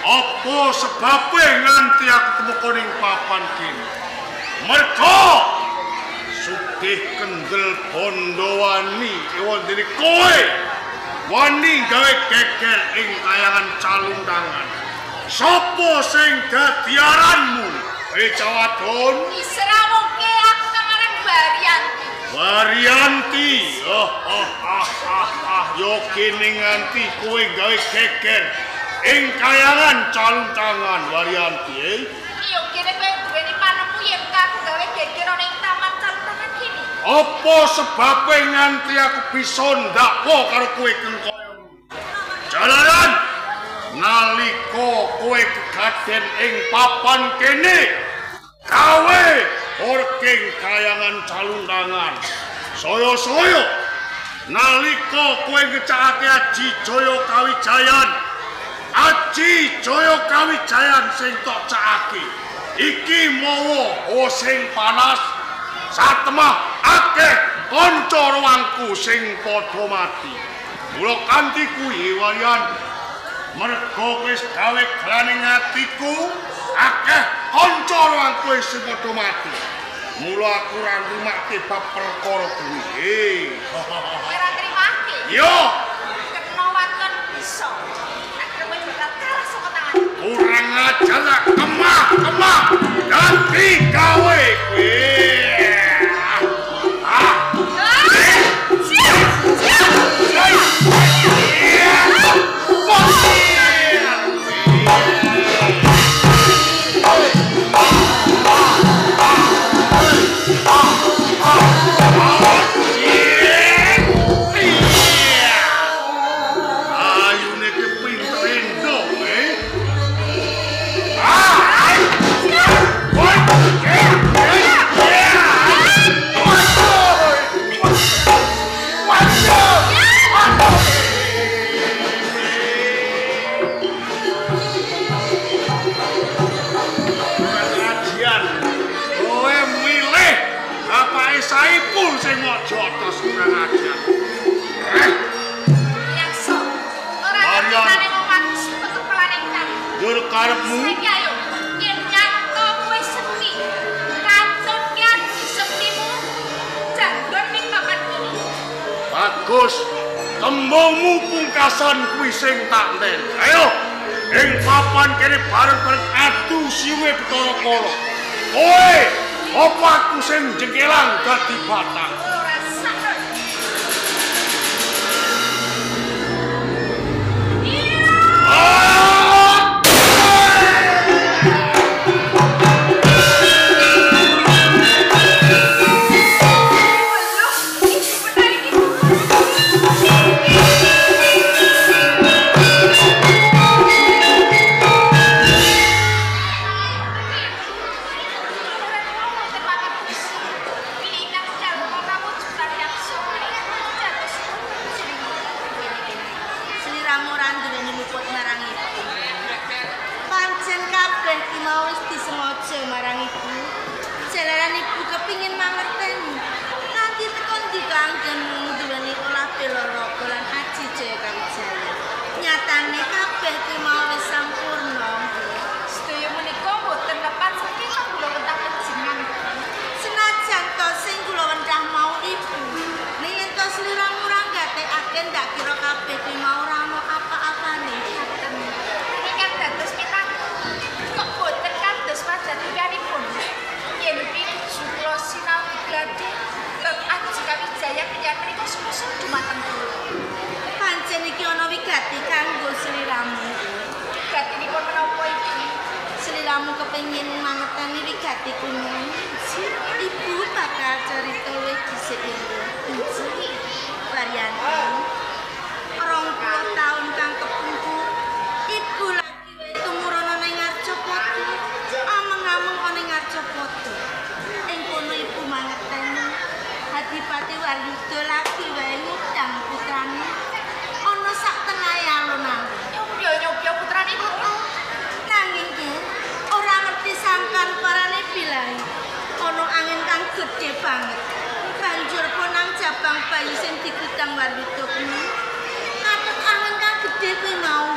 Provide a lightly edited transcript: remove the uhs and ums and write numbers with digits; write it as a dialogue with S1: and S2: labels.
S1: Apa sebabe nganti aku temeka ning papan kene? Merga sugih kendel Bondowani ewondene kowe wani gawe geger ing kayangan Caluntangan. Sopo sing dadi aranmu? Eh cawadon,
S2: Israwuke aku kang aran Waryanti.
S1: Waryanti. Oh oh ah ah ah yo kene nganti kowe gawe geger ing kayangan Caluntangan Waryanti.
S2: Yo kene kowe duweni panemu yen aku gawe geger ana ing taman Caluntangan kene.
S1: Apa sebabe nganti aku bisa ndakwa karo kowe kang kaya jalaran nalika kowe kegaden ing papan kene gawe orking kayangan Caluntangan. Saya-saya nalika kowe ngecakake Aji Jaya Kawijayan, Aji Jaya Kawijayan sing tok cakake iki mawa sing panas satemah akeh kanca ruangku sing padha mati. Mula kanthi kuwi Waryan, merga wis gawe glaning atiku akeh kanca ruangku sing padha mati. Mula aku ora nrimake bab perkara kuwi.
S2: Kowe ora nrimake?
S1: Yo.
S2: Kena waton bisa. Nek kowe bakal kalah saka tangan.
S1: Kurang ajar tak kemah-kemah dadi gawe kowe. Ah. Ayune kepinter endo, eh? Kowe milih bapake Saipul sing mojo atas kurang ajar.
S2: Yakso. Ora ngertane wong mati pekepelane kan.
S1: Njur karepmu
S2: Saiki ayo yen nyanto kowe sepi. Kantun ki aji sepimu janggon ning papan kene.
S1: Bagus. Tembungmu pungkasan kuwi sing tak enten. Ayo ing papan kene bareng-bareng adu siwe Bathara Kala. Kowe apa aku sing jengkelang dadi batang?
S2: Ora sakno. Iya.
S1: Ah!
S2: Loh, iki bener iki.
S3: Sliramu ora nduweni luput marang ibu. Pancen kabeh ki mau wis disengaja marang ibu. Jalaran ibu kepingin mangerteni. Nganti teko ndi kanggenmu nduweni olah bela raga lan Aji Jaya Kawijaya. Nyatane kabeh ki mau wis sampurna.
S2: Sedaya menika mboten lepat saking kula wentah panjenengan.
S3: Senajan to sing kula wentah mau ibu, ning yen to sliramu ora nggatekake ndak kira kabeh ki mau ora ono apa-apane.
S2: Ingkang dados pinantu kok boten kados pajatikanipun. Yen pinuju kula sinau gladi bab Aji Kawijaya kenyan menika sumusul dumateng kula.
S3: Pancen iki ana wigati kanggo sliramu.
S2: Wigatinipun menapa iki?
S3: Sliramu kepengin mangerteni wigati kuwi. Ibu bakal cerita luwih dhisik ya. Inji Waryanti. 20 taun kang kepungkur, ibu lagi wae tumurun ning Ngarcapada. Ameng-ameng ana ning Ngarcapada. Ing kono ibu mangerteni Adipati Waryuda lagi wae ngundang putrane ana sak tengahe alun-alun.
S2: Nyobyo-nyobyo putranipun.
S3: Nanging ki ora ngerti sangkan parane bilahi ana angin kang gedhe banget. Banjur konang jabang bayi sing digudang Waryuda kuwi. Katut angin kang gedhe kuwi mau.